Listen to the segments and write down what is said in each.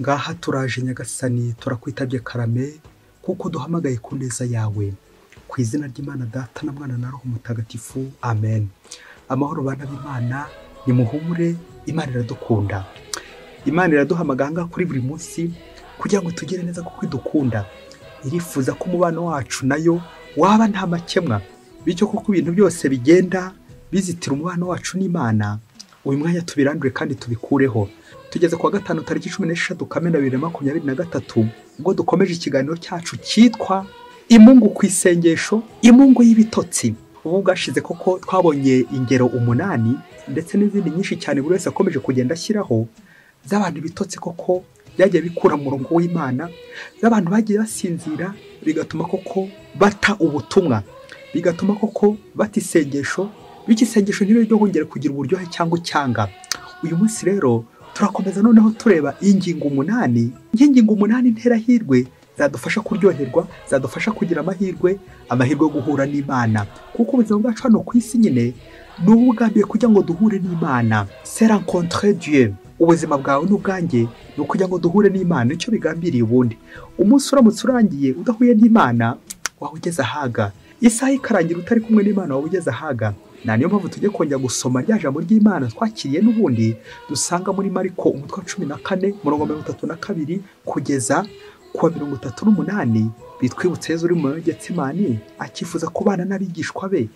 Ngaha turaje Nyagasani, turakwitabye karame, kuko duhamagaye ku neza yawe. Ku izina ry'Imana Data na Mwana na Roho Mutagatifu, amen. Amahoro bana b'Imana, nimuhumure, Imana iradukunda. Imana iraduhamagara ngaha kuri buri munsi kugira ngo tugire neza kuko idukunda. Irifuza ko umubano wacu nayo waba nta makemwa, bityo kuko ibintu byose bigenda bizitira umubano wacu n'Imana, uyu mwanya tubirandure kandi tubikureho. Tugeze kuwa gatanu tariki 16 Kamena 2023, ubwo dukomeje ikiganiro cyacu cyitwa Imungu ku isengesho, imungu y'ibitotsi. Ubu bwashize koko twabonye ingero 8 ndetse n'izindi nyinshi cyane buri wese akomeje kugenda ashyiraho z'abantu ibitotsi koko byagiye bikura mu murongo w'Imana, z'abantu bagiye basinzira bigatuma koko bata ubutumwa, bigatuma koko bata isengesho, bityo isengesho ntiryongere kugira uburyohe cyangwa icyanga. Uyu munsi rero turakomeza noneho tureba ingingo 8, ingingo 8 nterahirwe zadufasha kuryoherwa, zadufasha kugira amahirwe, amahirwe yo guhura n'Imana. Kuko ubuzima bwacu hano ku isi nyine ni ubugambiriye kugira ngo duhure n'Imana. C'est rencontrer Dieu. Ubuzima bwawe n'ubwanjye ni ukugira ngo duhure n'Imana, icyo bigambiriye ubundi. Umunsi uramutse urangiye udahuye n'Imana, waba ugeze ahaga. Isaha ikarangira utari kumwe n'Imana, waba ugeze ahaga. Na niyo mpamvu tujye kongera gusoma rya jambo ry'Imana twakiriye n'ubundi dusanga muri Mariko umutwe wa 14 murongo 32 kugeza kuwa 38, bitwibutsa Yezu uri mu Getsemani akifuza kubana n'abigishwa be,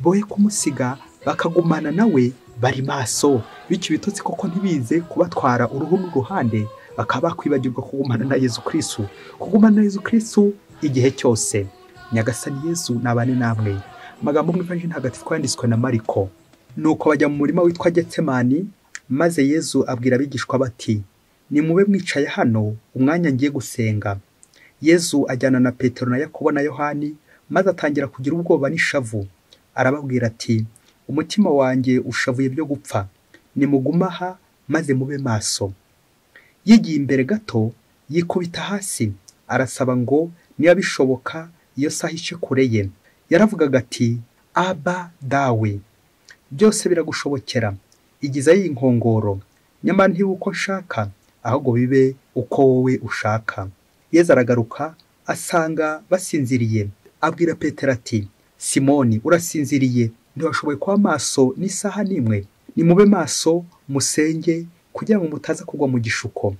boye kumusiga bakagumana nawe bari maso, bityo ibitotsi koko ntibize kubatwara uruhu n'uruhande, bakaba bakwibagirwa kugumana na Yezu Kristu, kugumana na Yezu Kristu igihe cyose. Nyagasani Yezu nabane namwe. Amagambo mu Ivanjiri Ntagatifu yanditswe na Mariko. Nuko bajya mu murima witwa Getsemani, maze Yezu abwira abigishwa bati: nimube mwicaye hano umwanya ngiye gusenga. Yezu ajyana na Petero na Yakobo na Yohani, maze atangira kugira ubwoba n'ishavu. Arababwira ati: umutima wanjye ushavuye byo gupfa, nimuguma aha maze mube maso. Yigiye imbere gato yikubita hasi, arasaba ngo niba bishoboka iyo saha ice kure ye. Yaravugaga ati: Aba dawe, byose biragushobokera, igiza y'inkongoro, nyamara ntibe uko nshaka, ahubwo bibe uko wowe ushaka. Yezu aragaruka asanga basinziriye, abwira Petero ati: Simoni, urasinziriye, ntiwashoboye kuba maso n'isaha n'imwe? Nimube maso musenge kugira ngo mutaza kugwa mu gishuko.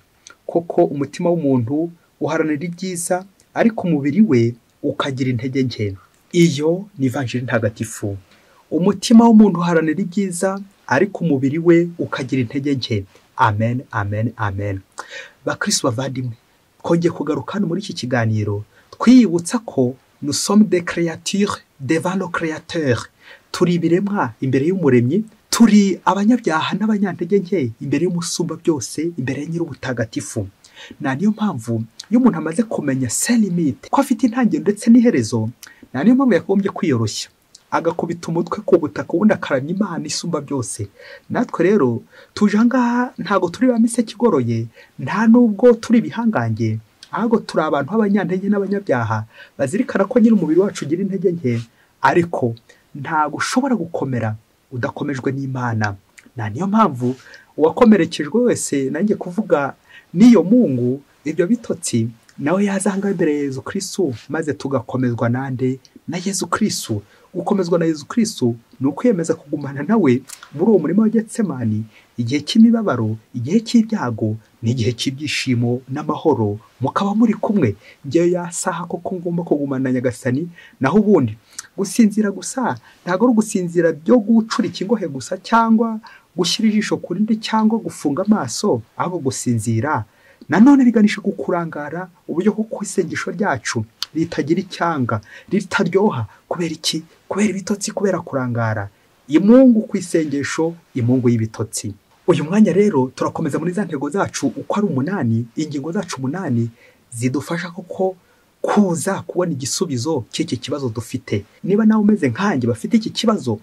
Koko umutima w'umuntu uharanira ibyiza, ariko umubiri we ukagira intege nke. Iyo ni Ivanjiri Ntagatifu. Umutima w'umuntu uharanira ibyiza, ariko umubiri we ukagira intege nke. Amen, amen, amen. Bakristo bavandimwe, twongeye kugaruka hano muri iki kiganiro twiyibutsa ko nous sommes des créatures devant le Créateur. Turi ibiremwa imbere y'Umuremyi, turi abanyabyaha n'abanyantege nke imbere y'Umusumba byose, imbere ya Nyir'ubutagatifu. Na niyo mpamvu iyo umuntu amaze kumenya ses limites, ko afite intangiriro ndetse n'iherezo, na niyo mpamvu yagombye kwiyoroshya, agakubita umutwe ku butaka, ubundi akaramya Imana isumba byose. Natwe rero tuje aha ngaha ntago turi ba miseke igoroye, nta nubwo turi ibihangange, ahubwo turi abantu b'abanyantege n'abanyabyaha bazirikana ko nyiri umubiri wacu ugira intege nke, ariko ntago ushobora gukomera udakomejwe n'Imana. Na niyo mpamvu uwakomerekejwe wese, nanjye kuvuga n'iyo mungu, ibyo bitotsi, nawe yazanga imbere ya Yezu Kristu, maze tugakomezwa nande? Na Yezu Kristu. Gukomezwa na Yezu Kristu ni ukwiyemeza kugumana nawe muri uwo murima wa Getsemani, igihe cy'imibabaro, igihe cy'ibyago n'igihe cy'ibyishimo n'amahoro, mukaba muri kumwe. Ngewe ya saha koko ngomba kugumana na Nyagasani. Naho ubundi gusinzira gusa ntago ari ugusinzira byo gucurika ingohe gusa, cyangwa gushyira ijisho ku rindi, cyangwa gufunga amaso, ahubwo gusinzira nanone biganisha ku kurangara, uburyo kuko isengesho ryacu ritagira icyanga, ritaryoha. Kubera iki? Kubera ibitotsi, kubera kurangara. Imungu ku isengesho, imungu y'ibitotsi. Uyu mwanya rero turakomeza muri za ntego zacu uko ari 8, ingingo zacu 8 zidufasha koko kuza kubona igisubizo cy'iki kibazo dufite. Niba nawe umeze nkanjye bafite iki kibazo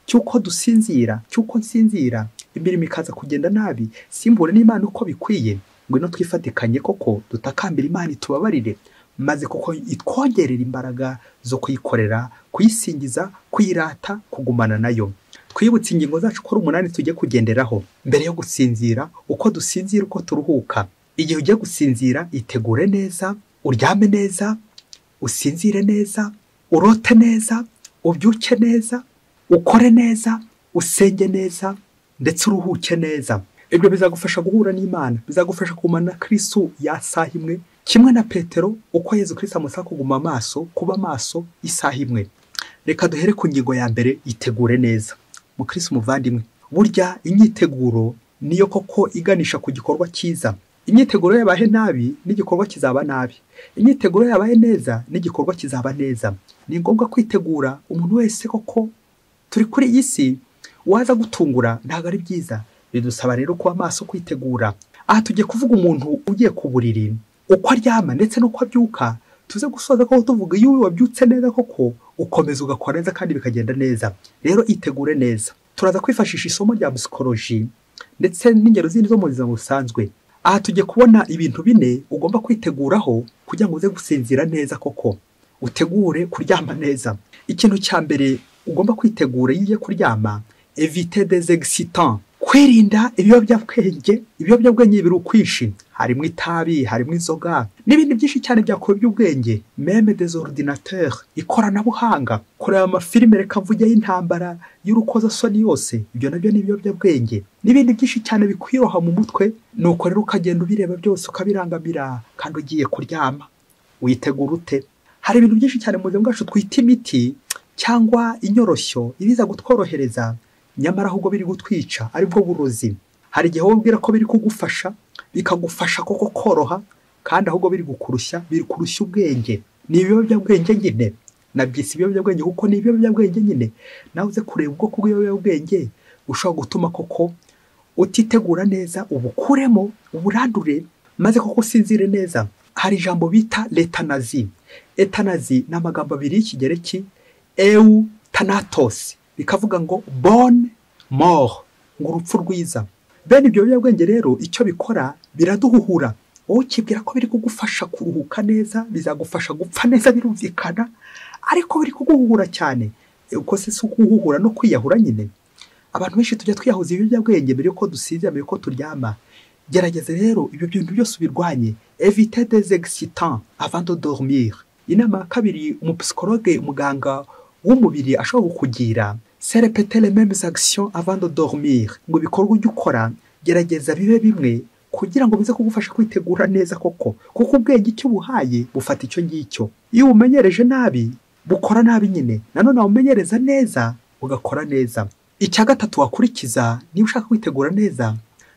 cy'uko dusinzira, cy'uko nsinzira, imirimo ikaza kugenda nabi, simbure n'Imana uko bikwiye, ngwino twifatikanye koko dutakambira Imana itubabarire, maze koko itwongerera imbaraga zo kuyikorera, kuyisingiza, kuyirata, kugumana nayo. Twibutse ingingo zacu ko ari 8 tujye kugenderaho mbere yo gusinzira, uko dusinzira, uko turuhuka. Igihe ugiye gusinzira itegure neza, uryame neza, usinzire neza, urote neza, ubyuke neza, ukore neza, usenge neza, ndetse uruhuke neza. Ibyo bizagufasha guhura n'Imana, bizagufasha kugumana na Kristo ya saha imwe, kimwe na Petero uko Yezu Kristo amusaba kuguma amaso, kuba amaso isaha imwe. Reka duhere ku ngingo ya mbere, itegure neza. Mukristo muvandimwe, burya imyiteguro niyo koko iganisha ku gikorwa cyiza. Imyiteguro yabaye nabi n'igikorwa kizaba nabi, imyiteguro yabaye neza n'igikorwa kizaba neza. Ni ngombwa kwitegura umuntu wese koko turi kuri iyi si, waza gutungura ntabwo ari byiza. Bidusaba rero kuba maso, kwitegura. Aha tugiye kuvuga umuntu ugiye ku buriri, uko aryama ndetse n'uko abyuka. Tuze gusoza ko tuvuga iyo wabyutse neza koko ukomeza ugakora neza kandi bikagenda neza. Rero itegure neza. Turaza kwifashisha isomo rya psychology ndetse n'ingero zindi zo mu buzima busanzwe. Aha tugiye kubona ibintu bine ugomba kwiteguraho kugira ngo uze gusinzira neza koko, utegure kuryama neza. Ikintu cya mbere ugomba kwitegura iyo ugiye kuryama, éviter des excitants, kwirinda ibiyobyabwenge. Ibiyobyabwenge biri ukwishi, harimo itabi, harimo inzoga n'ibindi byinshi cyane byakuyobya ubwenge, même des ordinateurs, ikoranabuhanga, kureba amafilime, reka mvuge y'intambara, y'urukozasoni yose, ibyo nabyo ni ibiyobyabwenge n'ibindi byinshi cyane bikwiroha mu mutwe. Nuko rero ukagenda ubireba byose ukabirangamira kandi ugiye kuryama. Witegura ute? Hari ibintu byinshi cyane mu buzima bwacu twita imiti cyangwa inyoroshyo ibiza gutworohereza, nyamara ahubwo biri gutwica, aribwo burozi. Hari igihe wowe ubwira ko biri kugufasha, bikagufasha koko koroha, kandi ahubwo biri gukurushya, biri kurushya ubwenge. Ni ibiyobyabwenge nyine, nabyise ibiyobyabwenge kuko ni ibiyobyabwenge nyine. Nawe uze kureba ubwoko bw'ibiyobyabwenge ushobora gutuma koko utitegura neza, ubukuremo, uburandure, maze koko usinzire neza. Hari ijambo bita l'euthanasie. Euthanasie ni amagambo abiri y'Ikigereki, eu thanatos, bikavuga ngo bonne mort, ngo urupfu rwiza. Bene ibyo biyobyabwenge rero icyo bikora biraduhuhura. Wowe ukibwira ko biri kugufasha kuruhuka neza, bizagufasha gupfa neza birumvikana, ariko biri kuguhuhura cyane. Uko se si ukuhuhura no kwiyahura nyine? Abantu benshi tujya twiyahuza ibiyobyabwenge mbere yuko dusinzira, mbere yuko turyama. Gerageza rero ibyo bintu byose ubirwanye. Éviter des excitants avant de dormir. Inama ya kabiri umupsychologue, umuganga w'umubiri ashobora kukugira, c'est répéter les mêmes actions avant de dormir. Ngo ibikorwa ujya ukora gerageza bibe bimwe kugira ngo bize kugufasha kwitegura neza koko, kuko ubwenge icyo buhaye bufata icyo ngicyo. Iyo ubumenyereje nabi bukora nabi nyine, nanone wabumenyereza neza ugakora neza. Icya gatatu wakurikiza niba ushaka kwitegura neza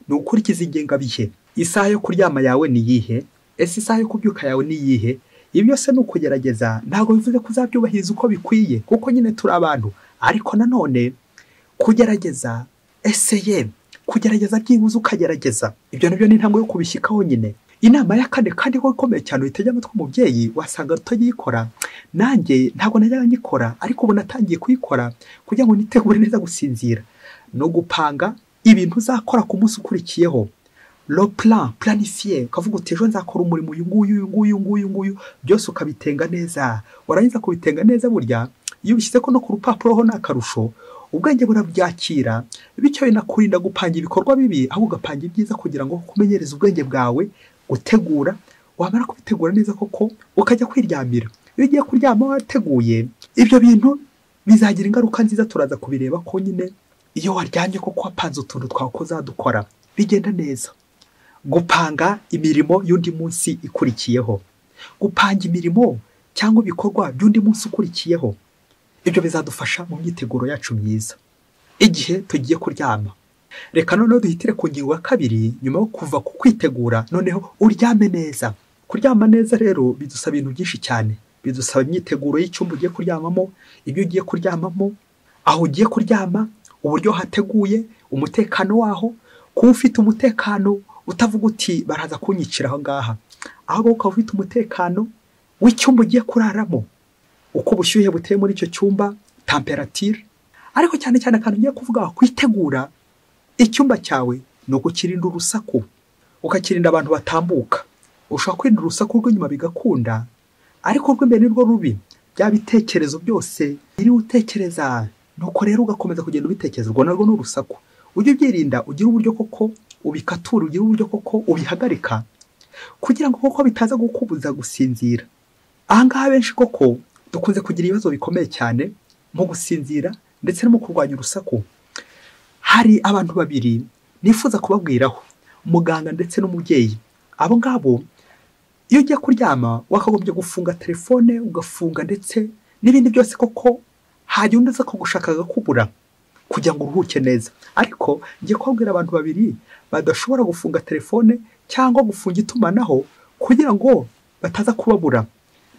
ni ugukurikiza ingengabihe. Isaha yo kuryama yawe ni iyihe? Ese isaha yo kubyuka yawe ni iyihe? Ibi byose ni ukugerageza, ntabwo bivuze ko uzabyubahiriza uko bikwiye, kuko nyine turi abantu. Ariko nanone kugerageza, essayer, kugerageza byibuze ukagerageza, ibyo nabyo ni intambwe yo kubishyikaho nyine. Inama ya kane kandi ko ikomeye cyane, uyitege amatwi umubyeyi, wasanga utayikora. Nanjye ntabwo najyaga nyikora, ariko ubu natangiye kuyikora kugira ngo nitegure neza gusinzira. No gupanga ibintu uzakora ku munsi ukurikiyeho, le plan, planifier. Ukavuga uti ejo nzakora umurimo uyu nguyu, uyu nguyu, uyu nguyu, nguyu, byose ukabitenga neza. Warangiza kubitenga neza, burya iyo ubishyize ko no ku rupapuro ho ni akarusho, ubwenge burabyakira, bityo binakurinda gupanga ibikorwa bibi, ahubwo ugapanga ibyiza kugira ngo kumenyereze ubwenge bwawe gutegura. Wamara kubitegura neza koko ukajya kwiryamira. Iyo ugiye kuryama wateguye, ibyo bintu bizagira ingaruka nziza. Turaza kubireba ko nyine iyo waryamye koko wapanze utuntu twawe ko uzadukora, bigenda neza. Gupanga imirimo y'undi munsi ikurikiyeho, gupanga imirimo cyangwa ibikorwa by'undi munsi ukurikiyeho, ibyo bizadufasha mu myiteguro yacu myiza igihe tugiye kuryama. Reka noneho duhitire ku ngingo ya kabiri. Nyuma yo kuva ku kwitegura, noneho uryame neza. Kuryama neza rero bidusaba ibintu byinshi cyane. Bidusaba imyiteguro y'icyumba ugiye kuryamamo, ibyo ugiye kuryamamo, aho ugiye kuryama, uburyo hateguye, umutekano waho, kuba ufite umutekano utavuga uti baraza kunyicira aho ngaha, ahubwo ukaba ufite umutekano w'icyumba ugiye kuraramo, uko ubushyuhe buteye muri icyo cyumba, température. Ariko cyane cyane akantu ugiye kuvuga kwitegura icyumba cyawe ni ukukirinda urusaku, ukakirinda abantu batambuka. Ushobora kwirinda urusaku rw'inyuma bigakunda, ariko urw'imbere ni rwo rubi. Bya bitekerezo byose iri utekereza, nuko rero ugakomeza kugenda ubitekereza, urwo narwo ni urusaku. Ujye ubyirinda, ugire uburyo koko ubikatura, ugire uburyo koko ubihagarika. kugira ngo koko bitaza gukubuza gusinzira. Aha ngaha benshi koko dukunze kugira ibibazo bikomeye cyane mu gusinzira ndetse no mu kurwanya urusaku. Hari abantu babiri nifuza kubabwiraho, muganga ndetse n'umubyeyi. Abo ngabo iyo ugiye kuryama wakagombye gufunga telefone, ugafunga ndetse n'ibindi byose koko hajya undi aza kugushaka agakubura kugira ngo uruhuke neza. Ariko ngiye kubabwira abantu babiri badashobora gufunga telefone cyangwa gufunga itumanaho kugira ngo bataza kubabura.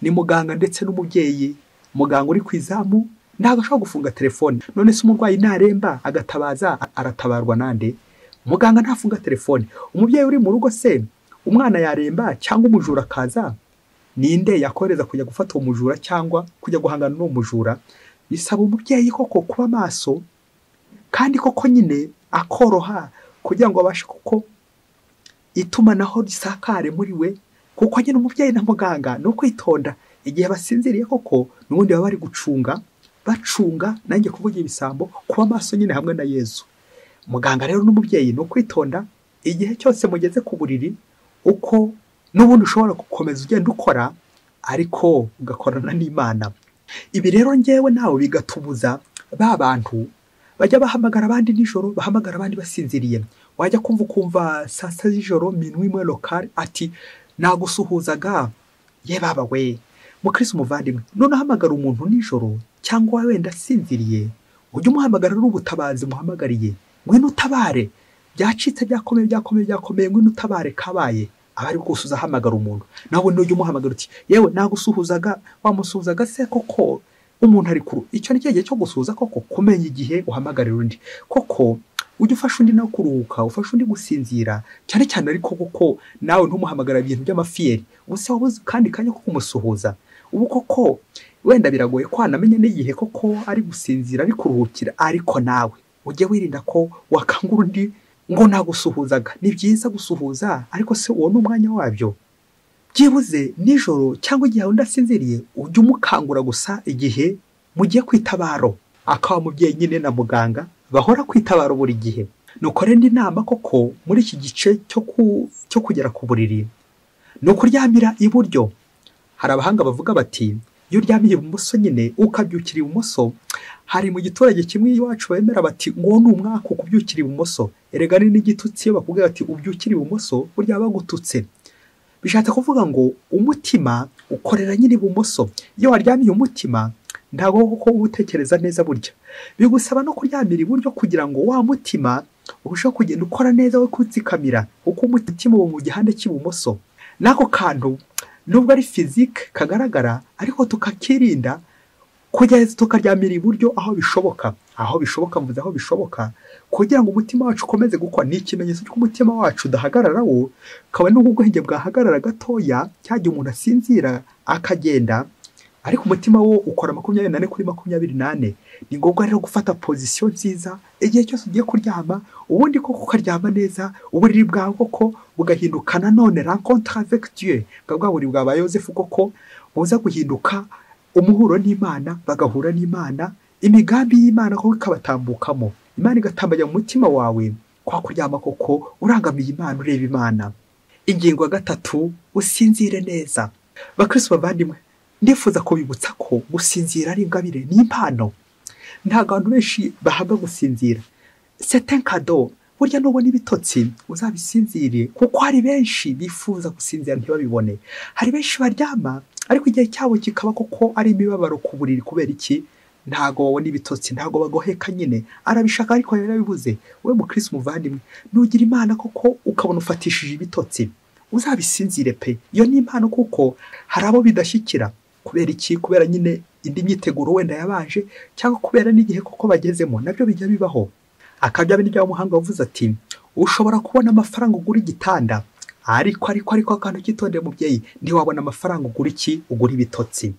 Ni muganga ndetse n'umubyeyi. Muganga uri ku izamu ntabwo ashobora gufunga telefone. None se umurwayi naremba agatabaza aratabarwa nande? Muganga ntafunga telefone. Umubyeyi uri mu rugo se umwana yaremba cyangwa umujura akaza, ninde yakohereza kujya gufata uwo mujura cyangwa kujya guhangana n'uwo mujura? Bisaba umubyeyi koko kuba maso kandi koko nyine akoroha kugira ngo abashe koko itumanaho risakare muri we, kuko nyine umubyeyi na muganga ni ukwitonda. Igihe basinziriye koko n'ubundi baba bari gucunga, bacunga nanjye kuvuga ibisambo, kuba maso nyine hamwe na Yezu. Muganga rero n'umubyeyi ni ukwitonda igihe cyose mugeze ku buriri, uko n'ubundi ushobora gukomeza ugenda ukora ariko ugakorana n'Imana. Ibi rero ngewe nawe bigatubuza ba bantu bajya bahamagara abandi nijoro, bahamagara abandi basinziriye. Wajya kumva ukumva saa sita z'ijoro minuit moins le quart ati nagusuhuzaga, ye baba we. Mukristo umuvandimwe, none uhamagara umuntu nijoro cyangwa wenda asinziriye, ujye umuhamagara ari ubutabazi muhamagariye, ngwino utabare, byacitse byakomeye byakomeye byakomeye, ngwino utabare kabaye. Aba ari gusuza ahamagara umuntu. Nawe nujya umuhamagara uti yewe nagusuhuzaga, wamusuhuzaga se koko umuntu ari kuru. Icyo ni cyo gusuhuza koko, kumenya igihe uhamagarira undi koko. Ujye ufasha undi no kuruhuka, ufasha undi gusinzira cyane cyane, ariko koko nawe ntumuhamagara ibintu by'amafiyeri. Ubuse wabuze kandi kanya ko kumusuhuza. Ubu koko wenda biragoye ko anamenya n'igihe koko ari gusinzira ari kuruhukira, ariko nawe ujye wirinda ko wakangura undi ngo nagusuhuzaga. Ni byiza gusuhuza, ariko se uwo ni umwanya wabyo? Byibuze nijoro cyangwa igihe undi asinziriye ujye umukangura gusa igihe mugiye kwitabaro. Akaba umubyeyi nyine na muganga bahora kwitabaro buri gihe. Nuko rero inama koko muri iki gice cyo kugera ku buriri ni ukuryamira iburyo. Hari abahanga bavuga bati iyo uryamiye ibumoso nyine ukabyukira ibumoso. Hari mu giturage kimwe iwacu bemera bati ngo ni umwaka kubyukira ibumoso. Erega ni n'igitutsi iyo bakubwira bati ubyukira ibumoso, burya bagututse. Bishatse kuvuga ngo umutima ukorera nyine ibumoso. Iyo waryamiye umutima ntabwo koko utekereza neza burya. Bigusaba no kuryamira iburyo kugira ngo wa mutima urusheho kugenda ukora neza we kutsikamira, kuko umutima uba mu gihande cy'ibumoso. N'ako kantu nubwo ari physique kagaragara, ariko tukakirinda kugeza tukaryamira iburyo aho bishoboka. Aho bishoboka mvuze aho bishoboka, kugira ngo umutima wacu ukomeze gukora. Ni ikimenyetso cy'uko umutima wacu udahagarara wo, kabone n'ubwo ubwenge bwahagarara gatoya, cyagiye umuntu asinzira akagenda, ariko umutima wo ukora 24 kuri 24. Ni ngombwa rero gufata position nziza igihe cyose ugiye kuryama, ubundi koko ukaryama neza, uburiri bwawe koko bugahinduka nanone rencontre avec Dieu, bwa buriri bwa Yosefu koko buza guhinduka umuhuro n'Imana, bagahura n'Imana, imigambi y'Imana koko ikabatambukamo, Imana igatambanya mu mutima wawe kwa kuryama koko urangamiye Imana, ureba Imana. Ingingo ya gatatu, usinzire neza. Bakristo bavandimwe, ndifuza kubibutsa ko gusinzira ari ingabire, ni impano. Ntabwo abantu benshi bahabwa gusinzira. C'est un cadeau. Burya nubona ibitotsi uzabisinzire, kuko hari benshi bifuza gusinzira ntibabibone. Hari benshi baryama ariko igihe cyabo kikaba koko ari imibabaro ku buriri. Kubera iki? Ntago babona ibitotsi, ntago bagoheka nyine, arabishaka ariko yarabibuze. Wowe mukristo muvandimwe, nugira Imana koko ukabona ufatishije ibitotsi, uzabisinzire pe. Iyo ni impano, kuko hari abo bidashyikira. Kubera iki? Kubera nyine indi myiteguro wenda yabanje, cyangwa kubera n'igihe koko bagezemo, nabyo bijya bibaho. Akabya n'ibya muhanga wavuze ati ushobora kubona amafaranga ugura igitanda, ariko akantu kitondeye mubyeyi, ntiwabona amafaranga ugura iki? Ugura ibitotsi.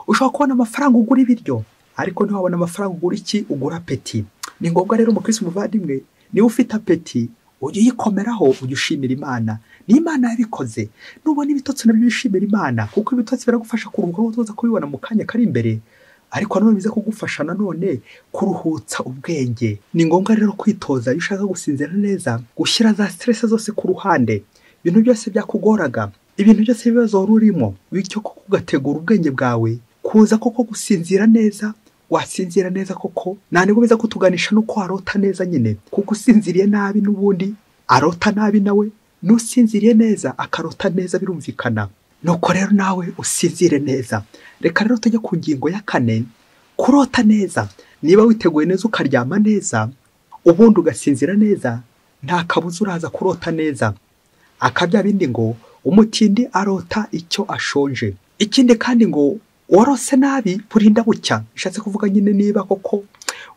Ushobora kubona amafaranga ugura ibiryo, ariko ntiwabona amafaranga ugura iki? Ugura apeti. Ni ngombwa rero mukristo muvandimwe, niba ufite apeti ujye uyikomeraho, ujye ushimira Imana. Ni Imana yabikoze. Nubona ibitotsi nabyo wishimira Imana, kuko ibitotsi biragufasha kuruhuka, nk'uko tuza kubibona mu kanya kari imbere, ariko nanone biza kugufasha nanone kuruhutsa ubwenge. Ni ngombwa rero kwitoza iyo ushaka gusinzira neza, gushyira za stress zose ku ruhande. Ibintu byose byakugoraga, ibintu byose ibibazo wari urimo, bityo koko ugategura ubwenge bwawe kuza koko gusinzira neza. Wasinzira neza koko nta nibwo biza kutuganisha nuko warota neza nyine, kuko usinziriye nabi n'ubundi arota nabi, nawe n'usinziriye neza akarota neza, birumvikana. Nuko rero nawe usinzire neza. Reka rero tujye ku ngingo ya kane, kurota neza. Niba witeguye neza ukaryama neza, ubundi ugasinzira neza, nta kabuza uraza kurota neza. Akabya bindi ngo umutindi arota icyo ashonje. Ikindi kandi ngo warose nabi burinda bucya. Bishatse kuvuga nyine niba koko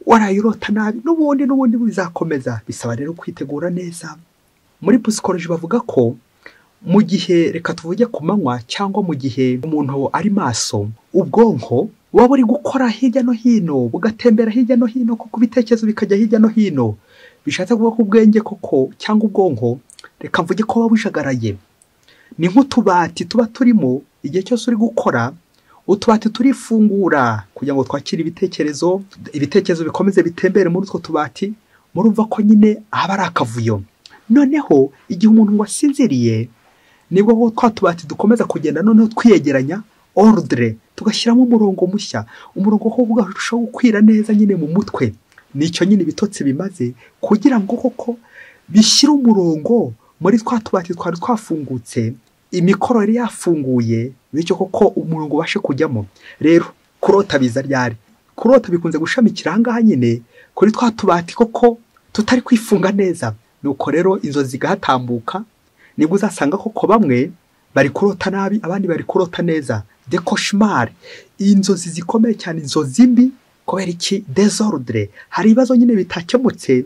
waraye urota nabi n'ubundi bizakomeza. Bisaba rero kwitegura neza. Muri psychology bavuga ko mu gihe, reka tuvuge ku manywa cyangwa mu gihe umuntu ari maso, ubwonko buba buri gukora hirya no hino, bugatembera hirya no hino, kuko ibitekerezo bikajya hirya no hino. Bishatse kuvuga ko ubwenge koko cyangwa ubwonko, reka mvuge ko buba bujagaraye. Ni nk'utubati tuba turimo igihe cyose uri gukora, utubati turifungura kugira ngo twakire ibitekerezo, ibitekerezo bikomeze bitembere muri utwo tubati. Murumva ko nyine aba ari akavuyo. Noneho igihe umuntu ngo asinziriye, nibwo twa tubati dukomeza kugenda noneho twiyegeranya ordre, tugashyiramo umurongo mushya, umurongo ko ugarushaho gukwira neza nyine mu mutwe. Nicyo nyine ibitotsi bimaze, kugira ngo koko bishyire umurongo muri twa tubati twari twafungutse, imikoro yari yafunguye, bityo koko umurongo ubashe kujyamo. Rero kurota biza ryari? Kurota bikunze gushamikira aha ngaha nyine kuri twa tubati koko tutari kwifunga neza. Nuko rero inzozi zigahatambuka, nibwo uzasanga koko bamwe bari kurota nabi, abandi bari kurota neza. De cauchemar, inzozi zikomeye cyane, inzozi mbi. Kubera iki? Désordre, hari ibibazo nyine bitakemutse,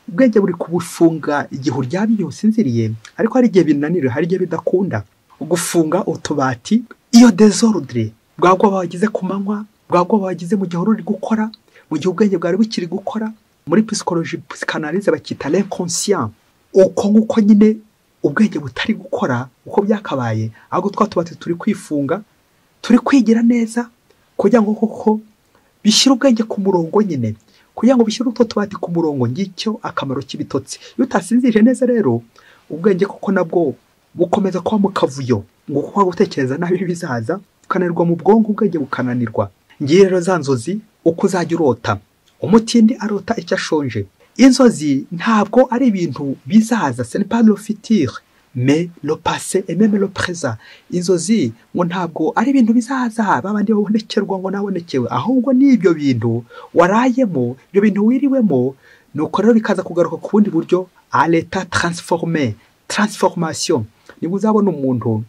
ubwenge buri kubufunga igihe uryamye, igihe usinziriye, ariko hari igihe binanira, hari igihe bidakunda gufunga utubati. Iyo désordre bwagwa bagize ku manywa, bwagwa bagize mu gihe uri gukora, mu gihe ubwenge bwari bukiri gukora. Muri psychologie psychanalyse bakita l'inconscient, uko nguko nyine ubwenge butari gukora uko byakabaye, ahubwo twa tubati turi kwifunga, turi kwigira neza kugira ngo koko bishyire ubwenge ku murongo nyine, kugira ngo bishyire utwo tubati ku murongo. Ngicyo akamaro k'ibitotsi. Iyo utasinzirije neza rero, ubwenge koko nabwo bukomeza kuba mu kavuyo, ngo kuko gutekereza nabi bizaza, ukananirwa mu bwonko, ubwenge bukananirwa. Ngiye rero za nzozi uko uzajya urota. Umutindi arota icyo ashonje. Inzozi ntabwo ari ibintu bizaza, ce n'est pas le futur mais le passé et même le présent. Inzozi ngo ntabwo ari ibintu bizaza, babandi babonekerwa ngo nabonekewe, ahubwo ni ibyo bintu warayemo, ibyo bintu wiriwemo. Nuko rero bikaza kugaruka ku bundi buryo, à l'état transformé, transformation. Nibwo uzabona umuntu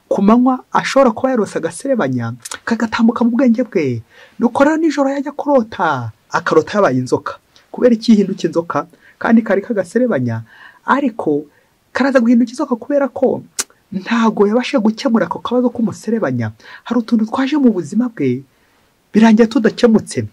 ku manywa ashobora kuba yarose agaserebanya kagatambuka mu bwenge bwe, nuko rero nijoro yajya kurota akarota yabaye inzoka. Kubera iki yihinduka inzoka kandi kari kagaserebanya? Ariko karaza guhinduka inzoka kubera ko ntago yabashe gukemura ako kabazo k'umuserebanya. Hari utuntu twaje mu buzima bwe birangiye tudakemutse.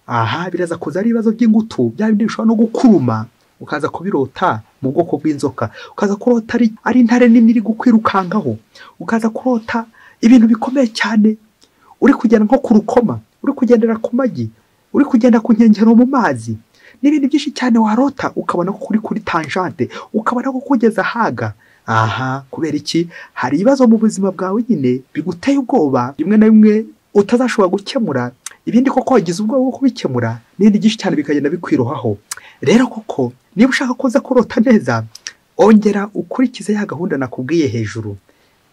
Aha biraza kuza ari ibibazo by'ingutu, bya bindi bishobora no gukuruma, ukaza kubirota mu bwoko bw'inzoka, ukaza kurota ari intare nini iri gukwirukankaho, ukaza kurota ibintu bikomeye cyane, uri kugenda nko ku rukoma, uri kugendera ku magi, uri kugenda ku nkengero mu mazi, n'ibindi byinshi cyane warota ukabona ko uri kuri tangente, ukabona ko kugeza ahaga. Aha kubera iki? Hari ibibazo mu buzima bwawe nyine biguteye ubwoba, rimwe na rimwe utazashobora gukemura, ibindi koko wagize ubwoba bwo kubikemura, n'ibindi byinshi cyane bikagenda bikwirohaho. Rero koko niba ushaka kuza kurota neza, ongera ukurikize ya gahunda nakubwiye hejuru.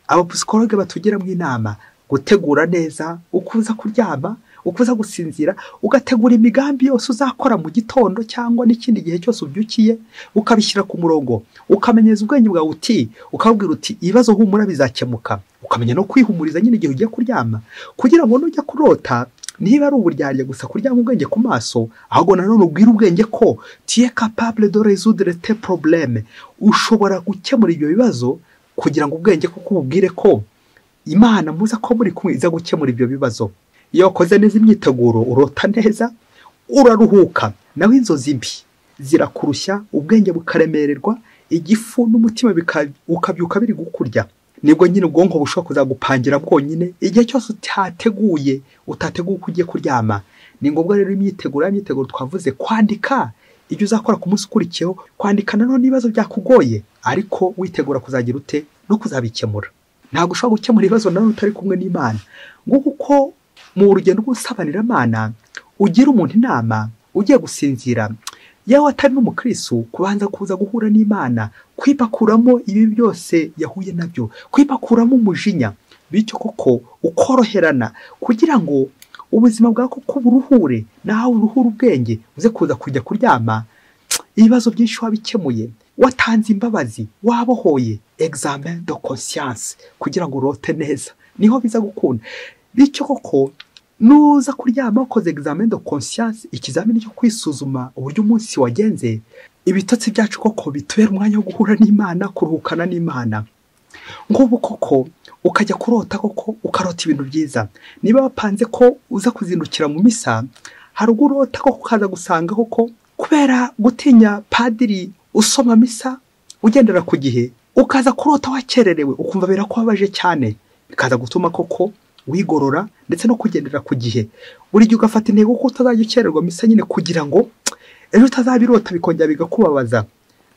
Abapsikologe batugiramo inama gutegura neza ukuza kuryama, ukuza gusinzira, ugategura imigambi yose uzakora mu gitondo cyangwa n'ikindi gihe cyose ubyukiye, ukabishyira ku murongo, ukamenyeza ubwenge bwawe uti, ukabwira uti ibibazo humura bizakemuka, ukamenya no kwihumuriza nyine igihe ugiye kuryama, kugira ngo nujya kurota niba ari uburyarya gusa kuryama ubwenge ku maso, ahubwo nanone ubwira ubwenge ko tu es capable de résoudre tes problèmes, ushobora gukemura ibyo bibazo, kugira ngo ubwenge kuko ubwire ko Imana muza ko muri kumwe iza gukemura ibyo bibazo. Iyo wakoze neza imyiteguro urota neza, uraruhuka. Naho inzozi mbi zirakurushya, ubwenge bukaremererwa, igifu n'umutima ukabyuka biri gukurya. Nibwo nyine ubwonko bushobora kuzagupangira bwonyine igihe cyose utateguye uko ugiye kuryama. Ni ngombwa rero imyiteguro twavuze, kwandika ibyo uzakora ku munsi ukurikiyeho, kwandika nanone ibibazo byakugoye. ariko witegura kuzagira ute no kuzabikemura. Ntabwo ushobora gukemura ibibazo nawe utari kumwe n'Imana. Nguko uko mu rugendo rw'usabaniramana ugira umuntu inama ugiye gusinzira, yewe atari n'umukristo, kubanza kuza guhura n'Imana, kwipakuramo ibi byose yahuye nabyo, kwipakuramo umujinya, bityo koko ukoroherana kugira ngo ubuzima bwawe koko buruhure, nawe uruhure ubwenge, uze kuza kujya kuryama ibibazo byinshi wabikemuye, watanze imbabazi, wabohoye. Examen de conscience kugira ngo urote neza, niho biza gukunda. Bityo koko nuza kuryama wakoze examen de conscience, ikizamini cyo kwisuzuma uburyo umunsi wagenze, ibitotsi byacu koko bitubera umwanya wo guhura n'Imana, kuruhukana n'Imana. Nk'ubu koko ukajya kurota koko ukarota ibintu byiza. Niba wapanze ko uza kuzindukira mu misa, hari ubwo urota koko ukaza gusanga koko kubera gutinya padiri usoma misa ugendera ku gihe, ukaza kurota wakererewe, ukumva birakubabaje cyane, bikaza gutuma koko wigorora ndetse no kugendera ku gihe. Buri gihe ugafata intego ko utazajya ukererwa misa nyine, kugira ngo ejo utazabirota bikongera bigakubabaza.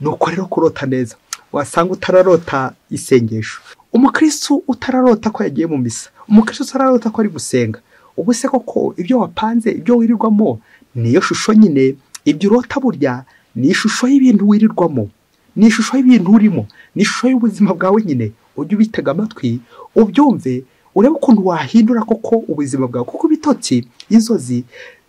Nuko rero kurota neza, wasanga utararota isengesho, umukristo utararota ko yagiye mu misa, umukristo utararota ko ari gusenga, ubu se koko ibyo wapanze, ibyo wirirwamo niyo shusho nyine. Ibyo urota burya ni ishusho y'ibintu wirirwamo, ni ishusho y'ibintu urimo, ni ishusho y'ubuzima bwawe nyine. Ujye ubitega amatwi ubyumve, urebe ukuntu wahindura koko ubuzima bwawe, kuko ibitotsi, inzozi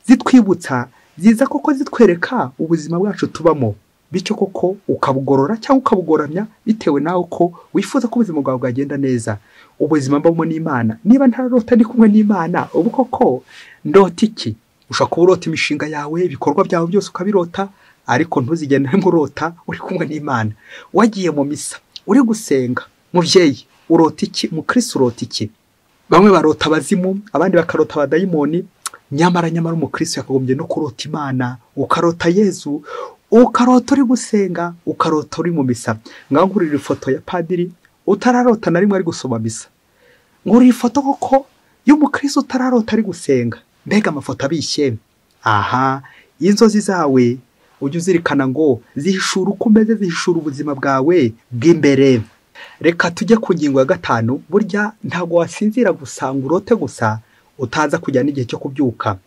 zitwibutsa, ziza koko zitwereka ubuzima bwacu tubamo, bityo koko ukabugorora cyangwa ukabugoramya bitewe nawe uko wifuza ko ubuzima bwawe bwagenda neza. Ubuzima mbamo n'Imana, niba ntararota ndi kumwe n'Imana, ubu koko ndota iki? Ushobora kuba urota imishinga yawe, ibikorwa byawe byose ukabirota, ariko ntuzigende urota uri kumwe n'Imana. Wagiye mu misa, uri gusenga, mubyeyi urota iki? Mukristo urota iki? Bamwe barota abazimu, abandi bakarota abadayimoni, nyamara umukristo yakagombye no kurota Imana, ukarota Yezu, ukarota uri gusenga, ukarota uri mu misa. Ngaho nkurira ifoto ya padiri utararota na rimwe ari gusoma misa, nkurira ifoto koko y'umukristo utararota ari gusenga. Mbega amafoto abishye! Aha, inzozi zawe ujye uzirikana ngo zihishura uko umeze, zihishura ubuzima bwawe bw'imbere. Reka tujye ku ngingo ya 5. Burya ntabwo wasinzira gusa ngo urote gusa utaza kujya n'igihe cyo kubyuka,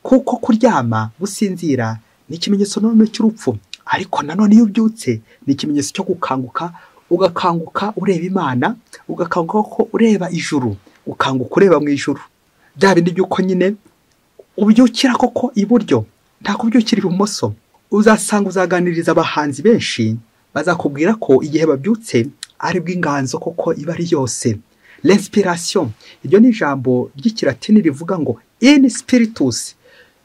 kuko kuryama gusinzira ni ikimenyetso none cy'urupfu, ariko nanone iyo ubyutse ni ikimenyetso cyo gukanguka, ugakanguka ureba Imana, ugakanguka ko ureba ijuru, ukanguka ureba mu ijuru. Bya bindi by'uko nyine ubyukira koko iburyo, nta kubyukira ibumoso. Uzasanga uzaganiriza abahanzi benshi bazakubwira ko igihe babyutse ari bw'inganzo koko iba ari yose. L'inspiration, iryo ni ijambo ry'ikilatini rivuga ngo in spiritus.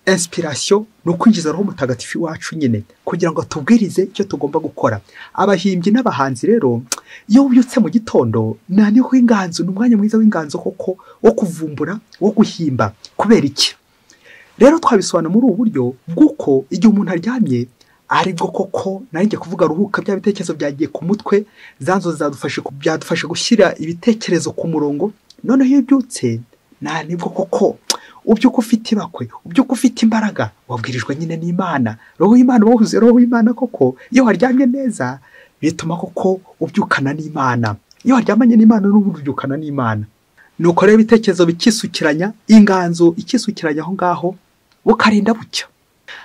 Inspiration ni ukwinjiza Roho Mutagatifu wacu nyine kugira ngo atubwirize icyo tugomba gukora. Abahimbyi n'abahanzi rero, iyo ubyutse mu gitondo niho inganzo, ni umwanya mwiza w'inganzo koko wo kuvumbura, wo guhimba. Kubera iki rero twabisobanura muri ubu buryo bw'uko igihe umuntu aryamye aribwo koko narinjye kuvuga ruhuka, bya bitekerezo byagiye ku mutwe, za nzozi byadufashe gushyira ibitekerezo ku murongo. Noneho iyo ubyutse nibwo koko ubyuka ufite ibakwe, ubyuka ufite imbaraga, wabwirijwe nyine n'Imana, Roho y'Imana, wahuze Roho y'Imana koko. Iyo waryamye neza bituma koko ubyukana n'Imana, iyo waryamanye n'Imana n'ubundi ubyukana n'Imana. Nuko rero ibitekerezo bikisukiranya, inganzo ikisukiranya aho ngaho, bukarinda bucya.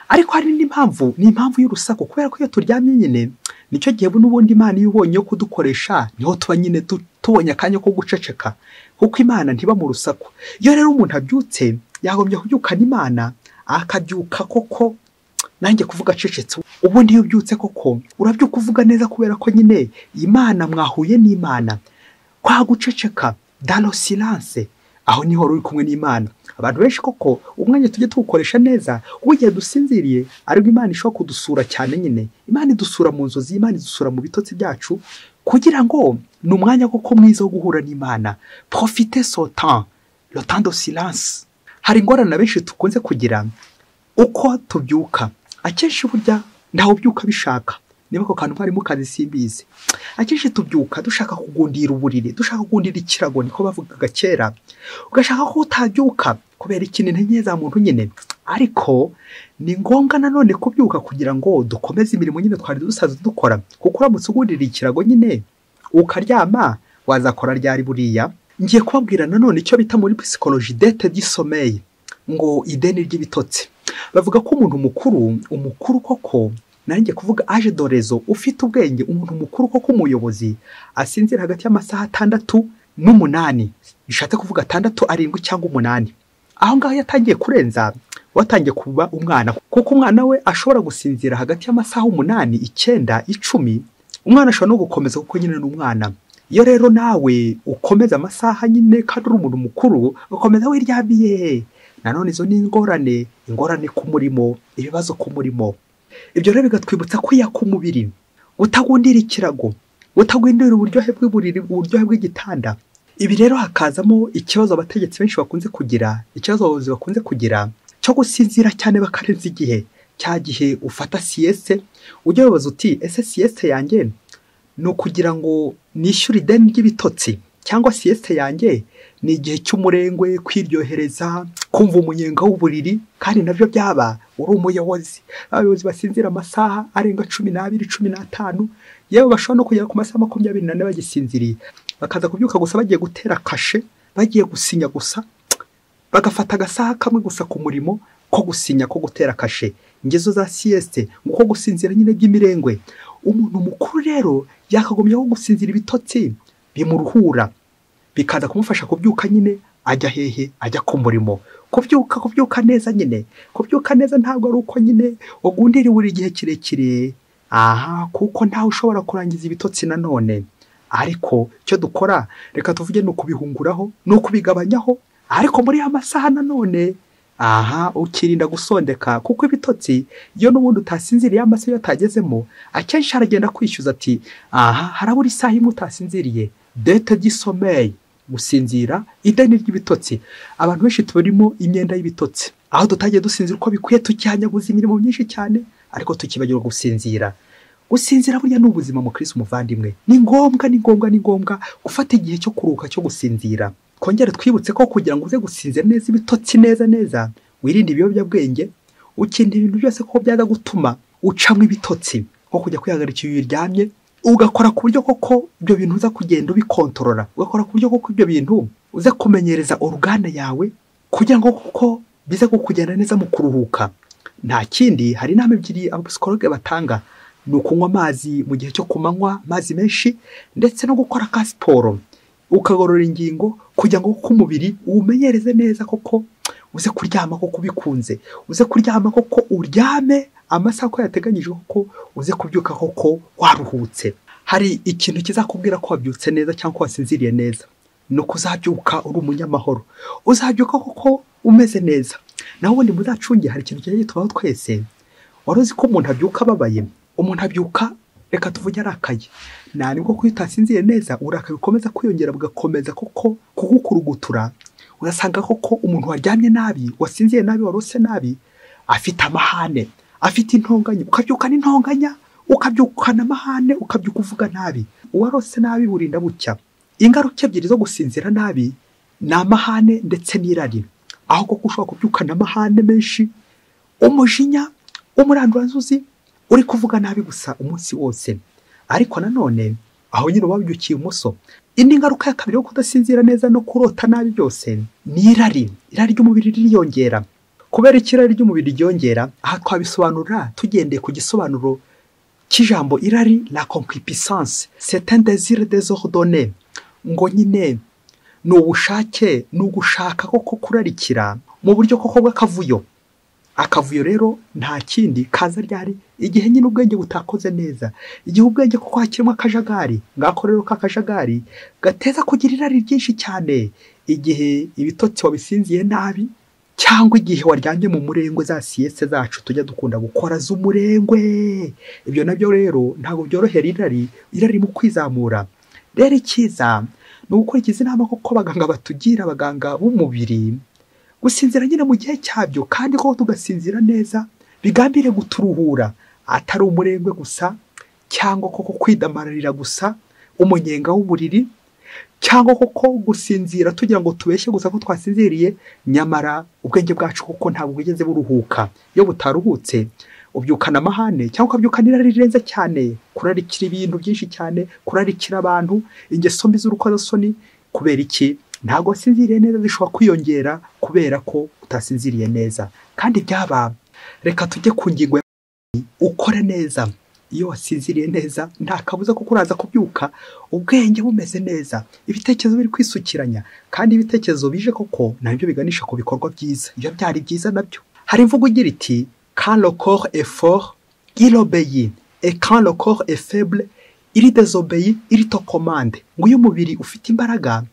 Ariko hari n'indi mpamvu, ni impamvu y'urusaku, kubera ko iyo turyamye nyine nicyo gihe n'ubundi Imana iyo ubonye yo kudukoresha, niho tuba nyine tubonye akanya ko guceceka, kuko Imana ntiba mu rusaku. Iyo rero umuntu abyutse yagombye kubyukana Imana, akabyuka koko nanjye kuvuga acecetse. Ubundi iyo ubyutse koko urabyuka uvuga neza, kubera ko nyine Imana mwahuye n'Imana. Kwa guceceka, dans le silence, aho niho uri kumwe n'Imana. Abantu benshi koko umwanya tujye tuwukoresha neza, kuko igihe dusinziriye ariko Imana ishobora kudusura cyane nyine. Imana idusura mu nzozi, Imana idusura mu bitotsi byacu, kugira ngo ni umwanya koko mwiza wo guhura n'Imana. Profitez ce temps, le temps de silence. Hari ingorane benshi tukunze kugira uko tubyuka. Akenshi burya ntawe ubyuka bishaka, niba ako kantu mwari mukazi simbizi. Akenshi tubyuka dushaka kugundira uburiri, dushaka kugundira ikirago, niko bavugaga kera. Ugashaka ko utabyuka kubera ikintu intege za muntu nyine. Ariko ni ngombwa nanone kubyuka kugira ngo dukomeze imirimo nyine twari dusanzwe dukora, kuko uramutse ugundiriye ikirago nyine ukaryama wazakora ryari buriya? Ngiye kubabwira nanone icyo bita muri psychologie dette du sommeil, ngo ideni ry'ibitotsi. Bavuga ko umuntu mukuru, umukuru koko, nanjye kuvuga âge de raison, ufite ubwenge, umuntu mukuru koko, umuyobozi, asinzira hagati y'amasaha 6 n'8, bishatse kuvuga 6, 7 cyangwa 8. Aho ngaho yatangiye kurenza, watangiye kuba umwana, kuko umwana we ashobora gusinzira hagati y'amasaha 8, 9, 10. Umwana ashobora no gukomeza kuko nyine ni umwana. Iyo rero nawe ukomeza amasaha nyine kandi uri umuntu mukuru, ugakomeza wiryamiye, nanone izo ni ingorane, ingorane ku murimo, ibibazo ku murimo. Ibyo rero bigatwibutsa kwiyaka umubiri, utagundira ikirago, utagundira uburyohe bw'uburiri, uburyohe bw'igitanda. Ibi rero hakazamo ikibazo abategetsi benshi bakunze kugira, ikibazo abayobozi bakunze kugira cyo gusinzira cyane bakarenza igihe. Cya gihe ufata sieste, ujya wibaza uti: "Ese sieste yanjye ni ukugira ngo nishyure ideni ry'ibitotsi, cyangwa sieste yanjye ni igihe cy'umurengwe, kwiryohereza, kumva umunyenga w'uburiri?" Kandi nabyo byaba uri umuyobozi. Abayobozi basinzira amasaha arenga 12, 15, yewe bashobora no kugera ku masaha 24 bagisinziriye, bakaza kubyuka gusa bagiye gutera kashe, bagiye gusinya gusa, bagafata agasaha kamwe gusa ku murimo ko gusinya, ko gutera kashe. Ingezo za sieste, ngo gusinzira nyine by'imirengwe. Umuntu mukuru rero yakagombye ko gusinzira ibitotsi bimuruhura, bikaza kumufasha kubyuka nyine ajya hehe? Ajya ku murimo. Kubyuka neza nyine, kubyuka neza ntabwo ari uko nyine ugundiriwe buri gihe kirekire aha, kuko ntawe ushobora kurangiza ibitotsi nanone. Ariko icyo dukora, reka tuvuge, ni ukubihunguraho, ni ukubigabanyaho, ariko muri ya masaha nanone aha ukirinda gusondeka, kuko ibitotsi iyo n'ubundi utasinziriye, amasaha iyo atagezemo, akenshi aragenda kwishyuza ati: "Aha harabura isaha imwe utasinziriye." Dette du sommeil, gusinzira, ideni ry'ibitotsi. Abantu benshi turimo imyenda y'ibitotsi, aho tutagiye dusinzira uko bikwiye, tucyanyaguza imirimo myinshi cyane, ariko tukibagirwa gusinzira. Gusinzira burya ni ubuzima. Mu Kristo umuvandimwe, ni ngombwa, ni ngombwa, ni ngombwa gufata igihe cyo kuruhuka, cyo gusinzira. Twongere twibutse ko kugira ngo uze gusinzira neza ibitotsi neza neza, wirinde ibiyobyabwenge, ukinda ibintu byose ko byaza gutuma ucamo ibitotsi, nko kujya kwihagarika iyo uryamye, ugakora ku buryo koko ibyo bintu uza kugenda ubikontorora, ugakora ku buryo koko ibyo bintu uza kumenyereza organe yawe kugira ngo koko bize kukugenda neza mu kuruhuka. Nta kindi, hari inama ebyiri abapsychologue batanga: ni ukunywa amazi mu gihe cyo kumanywa, amazi menshi, ndetse no gukora ka siporo, ukagorora ingingo, kugira ngo koko umubiri uwumenyereze neza, koko uze kuryama koko ubikunze, uze kuryama koko, uryame amasaha ko yateganyijwe, koko uze kubyuka koko waruhutse. Hari ikintu kizakubwira ko wabyutse neza cyangwa ko wasinziriye neza: ni uko uzabyuka uri umunyamahoro, uzabyuka koko umeze neza. Naho ubundi muzacunge, hari ikintu kijya gitubaho twese. Wari uzi ko umuntu abyuka ababaye? Umuntu abyuka, reka tuvuge, arakaye. Nta nibwo kuko iyo utasinziriye neza, uburakari bukomeza kwiyongera, bugakomeza koko kugukurugutura. Urasanga koko umuntu waryamye nabi, wasinziye nabi, warose nabi, afite amahane, afite intonganya. Ukabyukana intonganya, ukabyukana amahane, ukabyuka uvuga nabi. Uwarose nabi burinda bucya. Ingaruka ebyiri zo gusinzira nabi ni amahane ndetse n'irari, aho koko ushobora kubyukana amahane menshi, umujinya, umuranduranzuzi, uri kuvuga nabi gusa umunsi wose. Ariko nanone aho nyine uba wabyukiye ibumoso. Indi ngaruka ya kabiri yo kudasinzira neza no kurota nabi byose ni irari. Irari ry'umubiri ririyongera. Kubera iki irari ry'umubiri ryiyongera? Aha twabisobanura tugendeye ku gisobanuro cy'ijambo irari: la concupiscence, c'est un désir désordonné. Ngo nyine ni ubushake, ni ugushaka koko kurarikira mu buryo koko bw'akavuyo. Akavuyo rero nta kindi kaza ryari? Igihe nyine ubwenge butakoze neza, igihe ubwenge koko hakirimo akajagari. Ngako rero k'akajagari gateza kugira irari ryinshi cyane, igihe ibitotsi wabisinziye nabi, cyangwa igihe waryamye mu murengwe, za sieste zacu tujya dukunda gukora z'umurengwe. Ibyo nabyo rero ntabwo byorohera irari, irari mu kwizamura. Rero icyiza ni ugukurikiza inama koko abaganga batugira, abaganga b'umubiri, gusinzira nyine mu gihe cyabyo, kandi koko tugasinzira neza bigambire guturuhura, atari umurengwe gusa, cyangwa koko kwidamararira gusa umunyenga w'uburiri. Cyangwa koko gusinzira tugira ngo tubeshye gusa ko twasinziriye, nyamara ubwenge bwacu koko ntabwo bwigeze buruhuka. Iyo butaruhutse ubyukana amahane, cyangwa ukabyukana irari rirenze cyane, kurarikira ibintu byinshi cyane, kurarikira abantu, ingeso mbi z'urukozasoni. Kubera iki? Ntabwo wasinziriye neza, zishobora kwiyongera kubera ko utasinziriye neza. Kandi byaba, reka tujye ku ngingo ya ukore neza. Iyo wasinziriye neza nta kabuza kuko uraza kubyuka ubwenge bumeze neza, ibitekerezo biri kwisukiranya, kandi ibitekerezo bije koko nabyo biganisha ku bikorwa byiza. Iyo byari byiza nabyo. Hari imvugo igira iti quand le corps est fort, il obéit, et quand le corps est faible, il désobéit, il te commande. Ngo iyo umubiri ufite imbaraga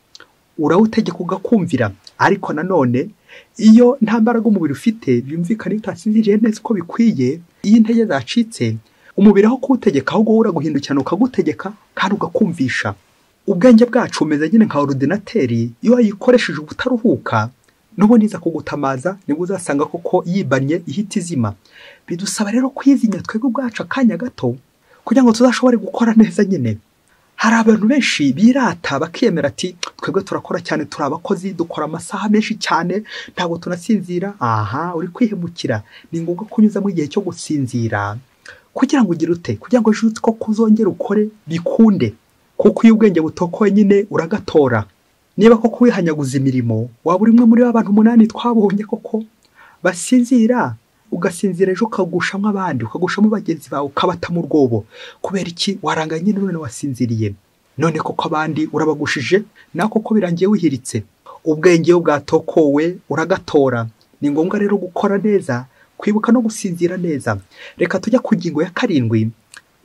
urawutegeka ugakumvira, ariko nanone iyo nta mbaraga umubiri ufite, byumvikana iyo utasinziriye neza uko bikwiye, iyo intege zacitse umubiri aho kuwutegeka ahubwo wowe uraguhindukirana ukagutegeka kandi ugakumvisha. Ubwenge bwacu bumeze nyine nka orudinateri, iyo wayikoresheje ubutaruhuka n'ubundi iza kugutamaza, nibwo uzasanga koko yibanye ihita izima. Bidusaba rero kwizimya twebwe ubwacu akanya gato kugira ngo tuzashobore gukora neza nyine. Hari abantu benshi birata bakiyemera ati twebwe turakora cyane, turi abakozi, dukora amasaha menshi cyane, ntabwo tunasinzira. Aha, uri kwihemukira. Ni ngombwa kunyuzamo igihe cyo gusinzira kugira ngo ugire ute, kugira ngo ejo ko kuzongera ukore bikunde. Kuko iyo ubwenge butokoye nyine uragatora. Niba koko wihanyaguza imirimo, waba uri umwe muri abantu 8 twabonye koko basinzira, ugasinzira ejo ukagushamo abandi, ukagushamo bagenzi bawe, ukabata mu rwobo. Kubera iki? Waranganye nyine none wasinziriye. None koko abandi urabagushije, nawe koko birangiye wihiritse. Ubwenge iyo bwatokowe uragatora. Ni ngombwa rero gukora neza, kwibuka no gusinzira neza. Reka tujya ku ngingo ya 7,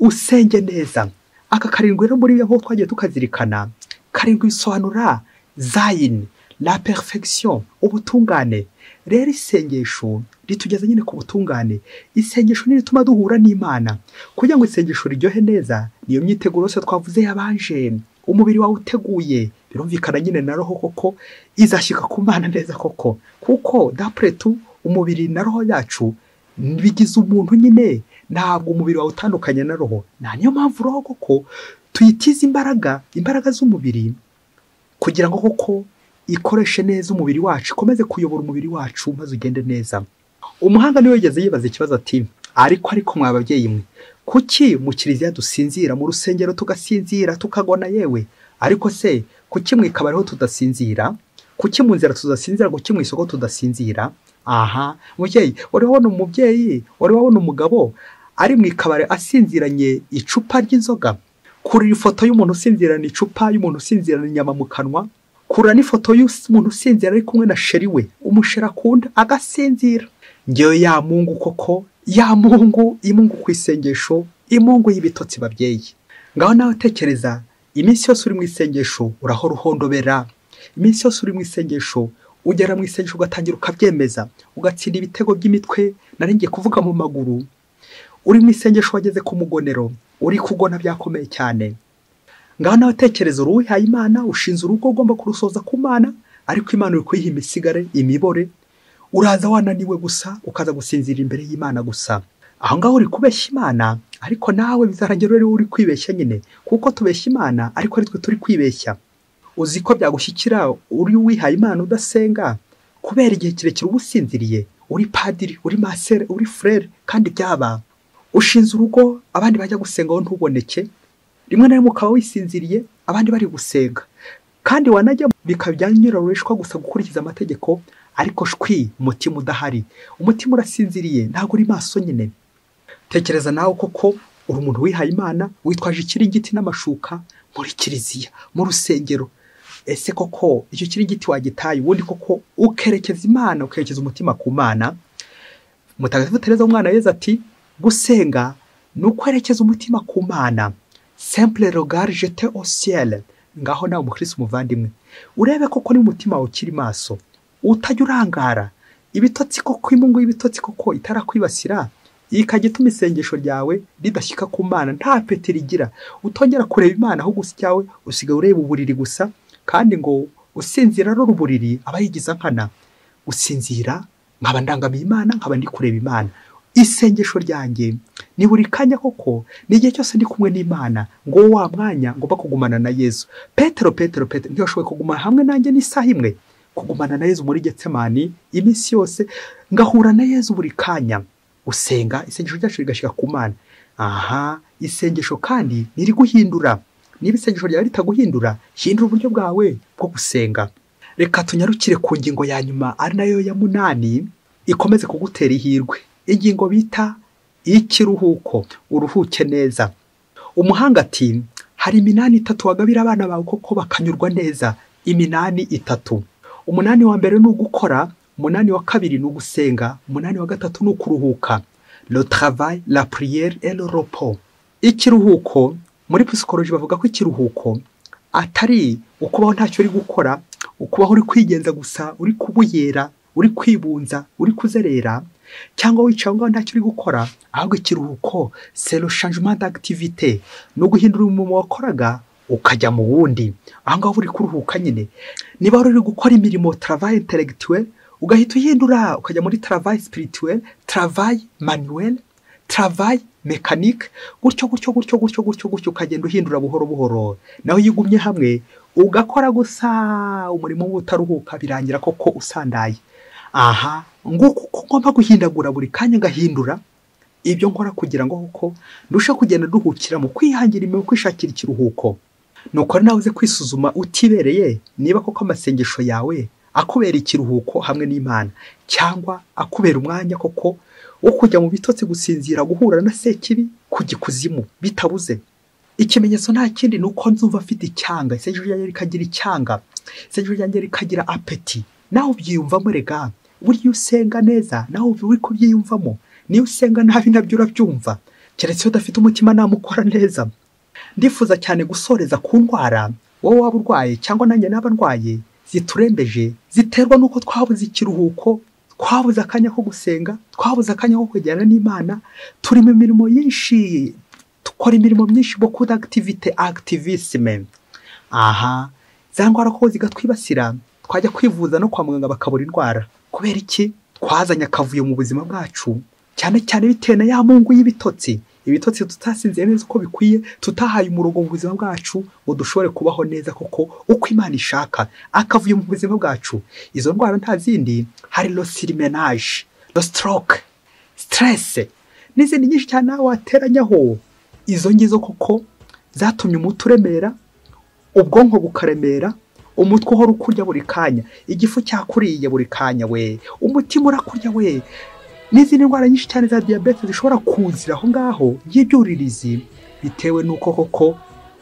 usenge neza. Aka 7 rero muri byo twagiye tukazirikana, 7 bisobanura zayin, la perfection, ubutungane. Rero isengesho ritugeza nyine ku butungane. Isengesho ni rituma duhura n'Imana. Kugira ngo isengesho riryohe neza, niyo myiteguro yose twavuze yabanje, umubiri wawe uteguye, birumvikana nyine na roho koko izashyika ku Mana neza koko. Kuko d'après tout umubiri na roho yacu bigize umuntu nyine, ntabwo umubiri wawe utandukanye na roho. Na niyo mpamvu roho koko tuyitiza imbaraga, imbaraga z'umubiri, kugira ngo koko ikoreshe neza umubiri wacu, ikomeze kuyobora umubiri wacu maze ugende neza. Umuhanga niwe yigeze yibaza ikibazo ati ariko mwa babyeyi mwe, kuki mu kiliziya dusinzira, mu rusengero tugasinzira tukagona yewe, ariko se kuki mu ikabari ho tudasinzira, kuki mu nzira tudasinzira, kuki mu isoko tudasinzira? Aha, mubyeyi, wari wabona umubyeyi, wari wabona umugabo ari mu ikabari asinziranye icupa ry'inzoga? Kurira ifoto y'umuntu usinzirana icupa, y'umuntu usinzirana inyama mu kanwa, kurira n'ifoto y'umuntu usinzira ari kumwe na sheri we, umushera akunda agasinzira. Ngewe ya Mungu koko, ya Mungu, imungu ku isengesho, imungu y'ibitotsi babyeyi. Ngaho nawe tekereza, iminsi yose uri mu isengesho urahora uhondobera, iminsi yose uri mu isengesho ugera mu isengesho ugatangira ukabyemeza, ugatsinda ibitego by'imitwe, nari ngiye kuvuga mu maguru. Uri mu isengesho wageze ku mugonero, uri kugona byakomeye cyane. Ngaho nawe tekereza, uruwihaye Imana, ushinze urugo ugomba kurusoza ku Mana, ariko Imana uri kuyiha imisigare, imibore, uraza wananiwe gusa, ukaza gusinzira imbere y'Imana gusa. Aho ngaho uri kubeshya Imana, ariko nawe bizarangira uri kwibeshya nyine, kuko tubeshya Imana ariko ari twe turi kwibeshya. Uzi ko byagushyikira uri wihaye Imana udasenga, kubera igihe kirekire uba usinziriye, uri padiri, uri masere, uri frere, kandi byaba ushinze urugo abandi bajya gusenga wowe ntuboneke, rimwe na rimwe ukaba wisinziriye abandi bari gusenga, kandi wanajya bikaba nyirarureshwa gusa gukurikiza amategeko, ariko shwi umutima udahari, umutima urasinziriye, ntabwo uri maso nyine. Tekereza nawe koko uri umuntu wihaye Imana, witwaje ikiringiti n'amashuka muri kiliziya, mu rusengero. Ese koko icyo kiringiti wagitaye, ubundi koko ukerekeza Imana, ukerekeza umutima ku Mana? Mutagatifu Tereza w'umwana Yezu ati gusenga ni ukwerekeza umutima ku Mana, simple regard jeté au ciel. Ngaho nawe umukristo muvandimwe, urebe koko ni umutima wawe ukiri maso, utajya urangara, ibitotsi koko, imungu y'ibitotsi koko itarakwibasira, ikajya ituma isengesho ryawe ridashyika ku Mana, nta peti rigira, utongera kureba Imana ahubwo usyawe usigaye ureba uburiri gusa. Kandi ngo usinzira arora uburiri aba yigiza nkana. Usinzira nkaba ndangamiye Imana, nkaba ndi kureba Imana. Isengesho ryanjye ni buri kanya koko, ni igihe cyose ndi kumwe n'Imana, ngo wa mwanya ngomba kugumana na Yezu. Petero Petero Petero ntiyashoboye kuguma hamwe nanjye n'isaha imwe. Kugumana na Yezu muri Getsemani iminsi yose, ngahura na Yezu buri kanya. Usenga isengesho ryacu rigashika ku Mana. Aha, isengesho kandi niriguhindura. Niba isengesho ryawe ritaguhindura, hindura uburyo bwawe bwo gusenga. Reka tunyarukire ku ngingo ya nyuma ari nayo ya 8 ikomeze kugutera ihirwe. Ingingo bita ikiruhuko, uruhuke neza. Umuhanga ati hari iminani 3 wagabira abana bawe koko bakanyurwa neza. Iminani 3. Umunani wa mbere ni ugukora, umunani wa kabiri ni ugusenga, umunani wa gatatu ni ukuruhuka. Le travail, la prière et le repos. Ikiruhuko muri psychologie bavuga ko ikiruhuko atari ukubaho ntacyo uri gukora, ukubaho uri kwigenza gusa, uri kubuyera, uri kwibunza, uri kuzerera, cyangwa wicaye ngaho ntacyo uri gukora. Ahubwo ikiruhuko c'est le changement d'activité, no guhindura umurimo wakoraga ukajya mu wundi. Aho ngaho uri kuruhuka nyine. Niba uri gukora imirimo travail intellectuel, ugahita uhindura ukajya muri travail spirituel, travail manuel, travail mécanique, gutyo gutyo gutyo gutyo gutyo gutyo, ukagenda uhindura buhoro buhoro. Naho iyo ugumye hamwe ugakora gusa umurimo w'utaruhuka, birangira koko usandaye. Aha, nguko ngomba guhindagura buri kanya, ngahindura ibyo nkora kugira ngo koko ndushe kugenda duhukira mu kwihangira imirimo, kwishakira ikiruhuko. Nuko nawe uze kwisuzuma utibereye niba koko amasengesho yawe akubera ikiruhuko hamwe n'Imana, cyangwa akubera umwanya koko wo kujya mu bitotsi, gusinzira, guhura na sekibi, kujya ikuzimu bitabuze. Ikimenyetso nta kindi ni uko nzumva afite icyanga, isengesho ryanjye rikagira icyanga, isengesho ryanjye rikagira apeti. Nawe ubyiyumvamo rega, burya usenga neza nawe uri kubyiyumvamo, niyo usenga nabi nabyo urabyumva, keretse iyo udafite umutima namukora neza. Ndifuza cyane gusoreza ku ndwara wowe waba urwaye cyangwa nanjye naba ndwaye, ziturembeje, ziterwa nuko twabuze ikiruhuko, twabuze akanya ko gusenga, twabuze akanya ko kwegerana n'Imana. Turi mu mirimo yinshi, dukora imirimo myinshi, beaucoup d'activité, activisme. Aha, za ndwara ko zigatwibasira, twajya kwivuza no kwa muganga bakabura indwara. Kubera iki? Twazanye akavuyo mu buzima bwacu, cyane cyane bitewe na ya mungu y'ibitotsi. Ibitotsi tutasinziye neza uko bikwiye, tutahaye umurongo mu buzima bwacu ngo dushobore kubaho neza koko uko Imana ishaka. Akavuyo mu buzima bwacu. Izo ndwara nta zindi, hari le surmenage, le stroke, stress, n'izindi nyinshi cyane wateranyaho. Izo ngizo koko zatumye umutwe uremera, ubwonko bukaremera, umutwe uhora ukurya buri kanya, igifu cyakuriye buri kanya we, umutima urakurya we, n'izindi ndwara nyinshi cyane za diyabete zishobora kuzira aho ngaho y'ibyuririzi, bitewe n'uko koko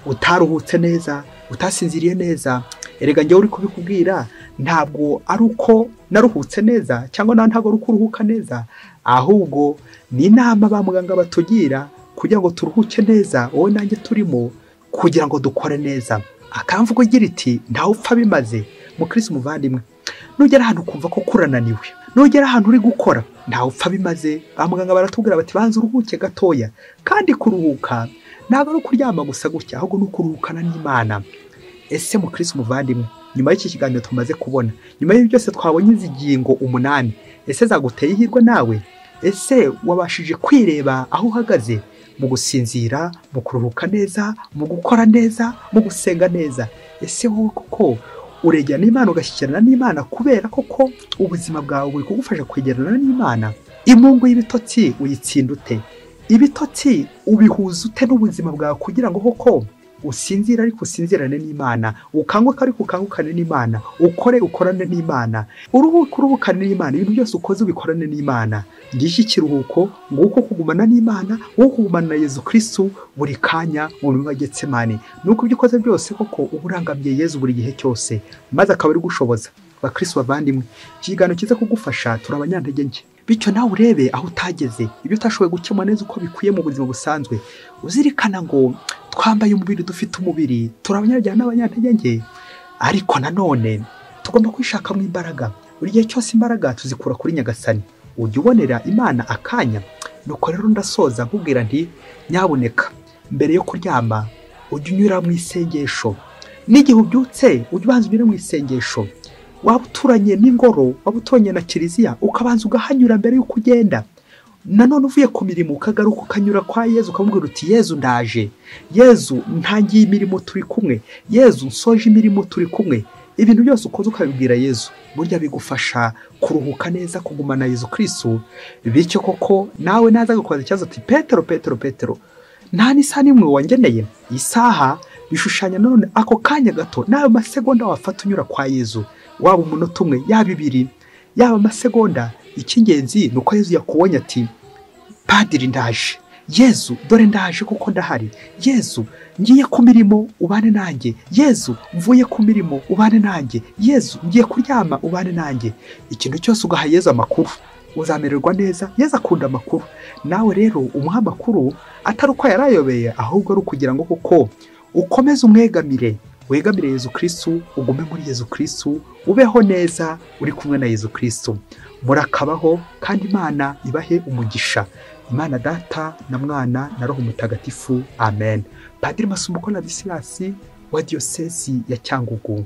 utaruhutse neza, utasinziriye neza. Erega njyewe uri kubikubwira ntabwo ari uko naruhutse neza cyangwa nawe ntabwo ari uko uruhuka neza, ahubwo ni inama ba muganga batugira kugira ngo turuhuke neza, wowe nanjye turimo kugira ngo dukore neza. Akamvugo igira iti ntawe upfa bimaze. Mukristo muvandimwe, nugera ahantu ukumva ko kurananiwe, nugera ahantu uri gukora ntawe upfa bimaze, ba muganga baratubwira bati banza uruhuke gatoya. Kandi kuruhuka ntabwo ari ukuryama gusa gutya, ahubwo ni ukuruhukana n'Imana. Ese mukristo muvandimwe, nyuma y'iki kiganiro tumaze kubona, nyuma y'ibyo byose twabonye izi ngingo 8, ese zaguteye ihirwe nawe? Ese wabashije kwireba aho uhagaze mu gusinzira, mu kuruhuka neza, mu gukora neza, mu gusenga neza? Ese wowe koko uregerana n'Imana, ugashyikirana n'Imana, kubera koko ubuzima bwawe buri kugufasha kwegerana n'Imana? Imungu y'ibitotsi uyitsinda ute? Ibitotsi ubihuza ute n'ubuzima bwawe kugira ngo koko usinzire ariko usinzirane n'Imana, ukanguke ariko ukangukane n'Imana, ukore ukorane n'Imana, uruhuke uruhukane n'Imana, ibintu byose ukoze ubikorane n'Imana. Ngiki ikiruhuko, nguko kugumana n'Imana, nguko kugumana na Yezu Kristu buri kanya mu murima wa Getsemani. Nuko ibyo ukoze byose koko uba urangamiye Yezu buri gihe cyose, maze akaba ari gushoboza. Bakristo bavandimwe, ikiganiro kiza kugufasha, turi abanyantege nke, bityo nawe urebe aho utageze, ibyo utashoboye gukemura neza uko bikwiye mu buzima busanzwe. Uzirikana ngo twambaye umubiri, dufite umubiri, turi abanyabyaha n'abanyantege nke, ariko nanone tugomba kwishakamo imbaraga. Buri gihe cyose imbaraga tuzikura kuri Nyagasani. Ujya ubonera Imana akanya. Nuko rero ndasoza nkubwira nti nyabuneka, mbere yo kuryama ujye unyura mu isengesho. N'igihe ubyutse ujye ubanza unyure mu isengesho. Waba uturanye n'ingoro, waba uturanye na kiliziya, ukabanza ugahanyura mbere y'uko ugenda. Nanone uvuye ku mirimo ukagaruka ukanyura kwa Yezu ukamubwira uti Yezu ndaje, Yezu ntangiye imirimo turi kumwe, Yezu nsoje imirimo turi kumwe. Ibintu byose ukoze ukabibwira Yezu, burya bigufasha kuruhuka neza, kugumana Yezu Kristu. Bityo koko nawe naza gukoza ikibazo ati Petero, Petero, Petero, nta n'isaha n'imwe wangeneye. Isaha bishushanya none ako kanya gato, nawe masegonda wafata unyura kwa Yezu, waba umunota umwe, yaba ibiri, yaba amasegonda. Icy'ingenzi ni uko Yezu yakubonye ati Padiri ndaje, Yezu dore ndaje kuko ndahari, Yezu ngiye ku mirimo ubane nanjye, Yezu mvuye ku mirimo ubane nanjye, Yezu ngiye kuryama ubane nanjye. Ikintu cyose ugaha Yezu amakuru uzamererwa neza. Yezu akunda amakuru, nawe rero umuha amakuru atari uko yarayobeye, ahubwo ari ukugira ngo koko ukomeze umwegamire, wegamire Yezu Kristu, ugume muri Yezu Kristu, ubeho neza uri kumwe na Yezu Kristu. Murakabaho kandi Imana ibahe umugisha. Imana Data na Mwana na Roho Mutagatifu. Amen. Padiri Masumbuko Ladislas wa Diyosezi ya Cyangugu.